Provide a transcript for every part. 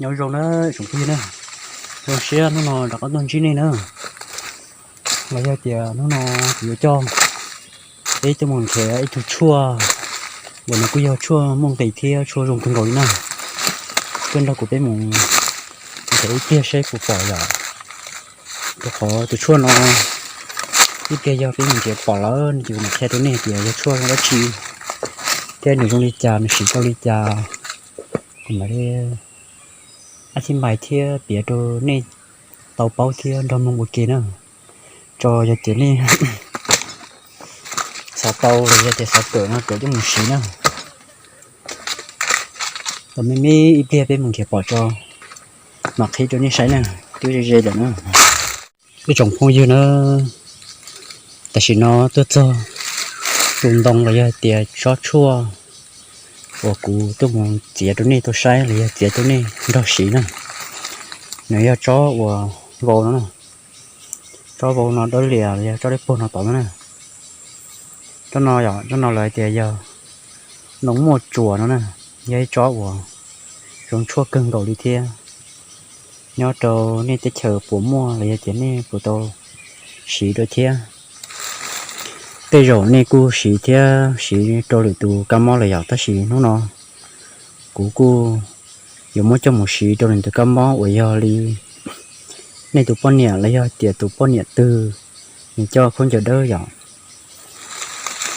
Nyob zoo na tsoom phooj ywg na, zoo siab hnub no rov qab tuaj ntsib nej na. Los yog tias hnub no kuv yuav coj peb coj mus nrhiav ib tug tshuaj uas nws kuj yog tshuaj muaj nqis thiab tshuaj zoo kawg nkaus li na. Koj nrog kuv peb mus nrhiav ib pliag saib puas pom yom. Rau qhov tus tshuaj no ib pliag yog peb mus nrhiav pom lawm no ces kuv mam qhia rau nej tias yog tshuaj zoo dab tsi thiab nws zoo li cas, nws siv tau li cas. Kuv mam li ab thib npais thiab piav rau nej tau paub thiab nrog mloog ua ke na. Tso yog tias nej xav tau los yog tias xav kawm no kawm coj mus siv na. Tos me me ib pliag peb mus nrhiav pom tso mam qhib rau nej saib na. Twb ze ze lawm na. Ib tsoom phooj ywg na, tam sim no tuaj txog tus ntoo los yog tias tsob tshuaj uas kuv tuaj mus txiav rau nej tau saib los yog txiav rau nej nrog siv na. Nws yog tsob uas vau no na, tsob vau no dawb lias los yog tsob dawb paug no tod no na. Tsob no yom, tsob no lawv hais tias yog ntoo muaj tsuas no na, yog ib tsob uas zoo tshuaj kawg nkaus li thiab. Nyob rau nej teb chaws puas muaj los yog tias nej puas tau siv rau thiab. Tej zaum nej kuj siv thiab siv rau lwm tus kab mob lawm yom, tab sis hnub no kuv kuj yuav muab coj mus siv rau lwm tus kab mob uas yog li nej tus poj niam los yog tias tus poj niam twg nws coj khaub ncaws dawb yom,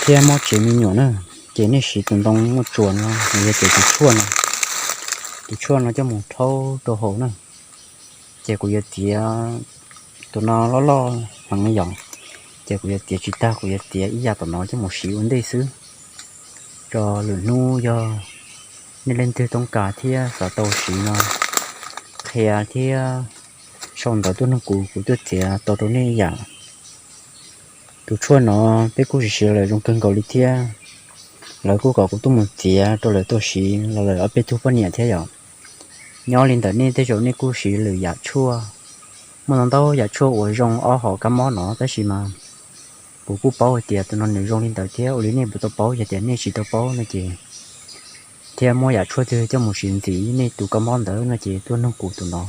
thiab mob tsev me nyuam na, ces nej siv tus ntoo muaj tsuas no los yog tias tus tshuaj no, tus tshuaj no coj mus rhaub rau haus na. Ces kuv yuav txiav tus no loj loj heev yom, ces kuv yuav txiav tsis tag, kuv yuav txiav ib yam tom no coj mus siv ua ntej xwb. Tso lwm hnub yog nej leej twg toob kas thiab xav tau siv no qhia thiab sau ntawv tuaj nug kuv, kuv tuaj txiav tau rau nej yam. Tus tshuaj no peb kuj siv siv lawm zoo kawg nkaus li thiab. Lawv kuj kom kuv tuaj mus txiav rau lawv tau siv los lawm ob peb tug poj niam thiab yom. Nyob li ntawm nej tej zaum nej kuj siv lwm yam tshuaj, muaj ntau ntau yam tshuaj uas zoo ob hom kab mob no, tab sis mas kuv kuj paub hais tias tus no nws zoo li ntawd thiab. Ua li nej puas tau paub, yog tias nej tsis tau paub no ces thiab muab yam tshuaj twg coj mus siv ntxiv nej tus kab mob ntawd no ces tuaj nug kuv tus no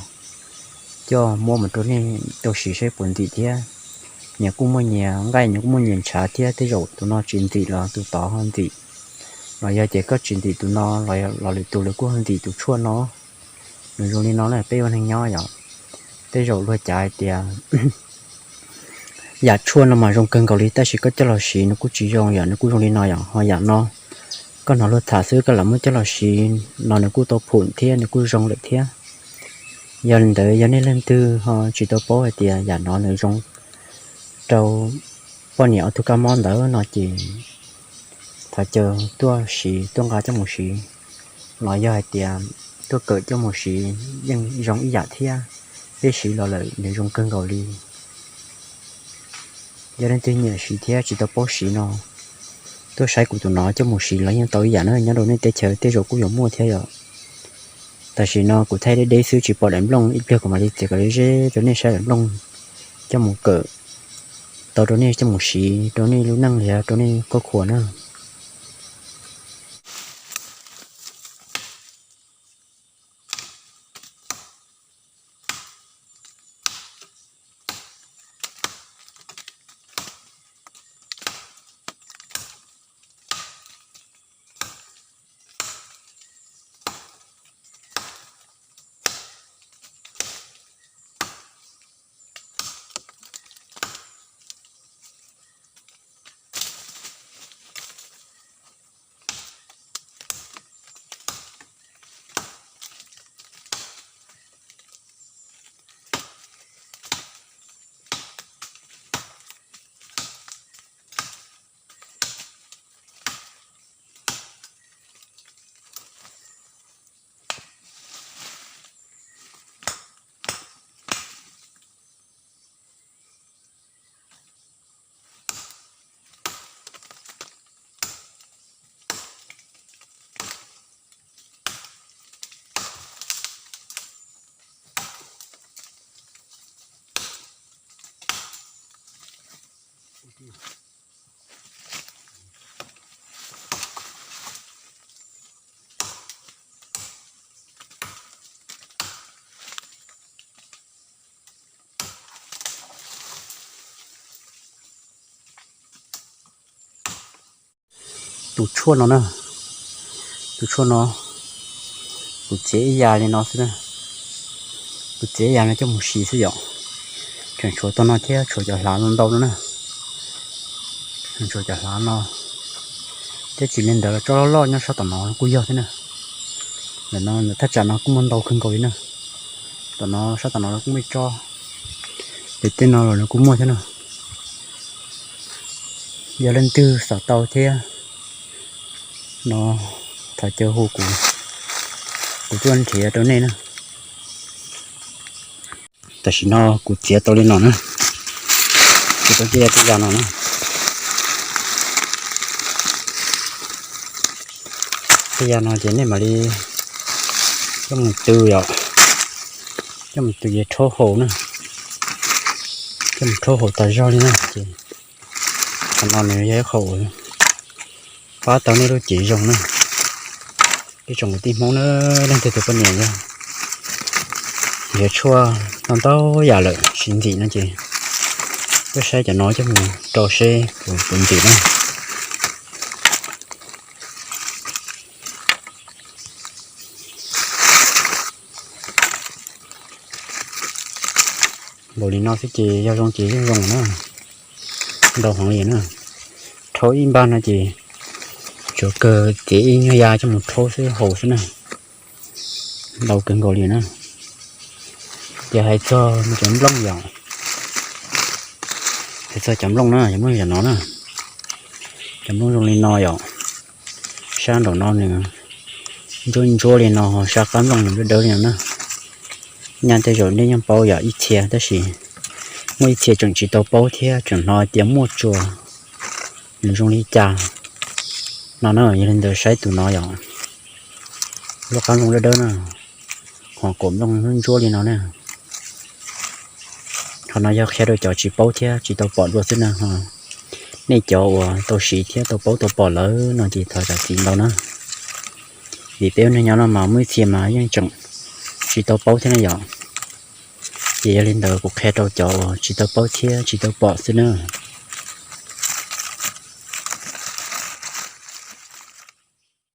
coj muab mus rau nej tau siv saib puas ntxim thiab. Nyias kuj muaj nyias nqaij, nyias kuj muaj nyias ntshav thiab, tej zaum tus no tsis ntxim los tus tod ho ntxim, los yog ces koj tsis ntxim tus no los lwm tus lawv kuj ho ntxim tus tshuaj no. Nws zoo li no na peb ua neeg nyob yom, tej zaum luag cav hais tias yam tshuaj no mas zoo kawg nkaus li tab sis koj coj los siv nws kuj tsis zoo yom, nws kuj zoo li no yom, ho yam no koj hnov luag tham xwb koj lam muab coj los siv no nws kuj tau phum thiab nws kuj zoo lawm thiab. Yog li ntawd yog nej leej twg ho tsis tau paub hais tias yam no nws zoo rau poj niam ob tug kab mob ntawd no ces thov caw tuaj siv tuaj nqa coj mus siv, los yog hais tias tuaj kawm coj mus siv yeej zoo ib yam thiab, peb siv los lawm nws zoo kawg nkaus li. Yog leej twg nyiam siv thiab tsis tau paub siv no tuaj saib kuv tus no coj mus siv los yeej tau ib yam na, nyob rau nej teb chaws tej zaum kuj yuav muaj thiab yom. Tam sim no kuv thaij deb deb xwb tsis pom daim nplooj, ib pliag kuv mam li txiav kom ze ze rau nej saib daim nplooj coj mus kawm tau rau nej coj mus siv rau nej lub neej los yog rau nej khuam na. Tus tshuaj no na, tus tshuaj no kuv txiav ib yam li no xwb na. Kuv txiav ib yam no coj mus siv xwb yom. Tseem tshuav tog no thiab tshuav cov hlav no ntau no na. Tseem tshuav cov hlav no thiab, tsis li ntawd los tsob loj loj nyob sab tom no kuj yog thiab na. Ntawm no ntawm thaj tsam no kuj muaj ntau kawg nkaus li na. Tom no sab tom no kuj muaj ib tsob, ces tej no los nws kuj muaj thiab na. Yog leej twg xav tau thiab no thov caw hu kuv, kuv tuaj nrhiav rau nej na. Tam sim no kuv txiav tau li no na, kuv tau cia tej yam no na. Tej yam no ces nej mam li coj mus tw yom, coj mus tw ces rhaub haus na, coj mus rhaub haus tas zog li na ces qhov no nws yog ib qho uas pab tau nej lub cev zoo na. Ib tsoom kwv tij Hmoob na, leej twg tus poj niam yog nrhiav tshuaj no ntau yam lawm tsis ntxim no ces tuaj saib cov no coj mus rau seb puas ntxim na. Npaum li no xwb ces yog zoo ces yeej zoo na, ntau heev li na. Rhaub ib npag no ces tsuav kawg txiav ib nyuag ya coj mus rhaub xwb haus xwb na, ntau kawg nkaus li na. Ces hais txog cov nplooj yom, hais txog cov nplooj na, cov nplooj yam no na, cov nplooj zoo li no yom, sab nraum no nws ntsuab ntsuab li no, sab qab nplooj nws dawb dawb li no na. Nyaj tej zaum nej yeej paub yom, ib txhia, tab sis muaj ib txhia tseem tsis tau paub thiab tseem hnov tias muaj tsuas, nws zoo li cas no na. Yog li ntawd saib tus no yom, lub qab nplooj dawb dawb na, qhov kaum nplooj ntsuab li no na. Qhov no yog qhia rau cov tsis paub thiab tsis tau pom dua xwb na. Nej cov uas tau siv thiab tau paub tau pom lawm no ces thov zam txim ntau na, vim peb ua neeg nyob no mas muaj ib txhia mas yeej tseem tsis tau paub thiab na yom. Ces yog li ntawd kuv qhia rau cov uas tsis tau paub thiab tsis tau pom xwb na.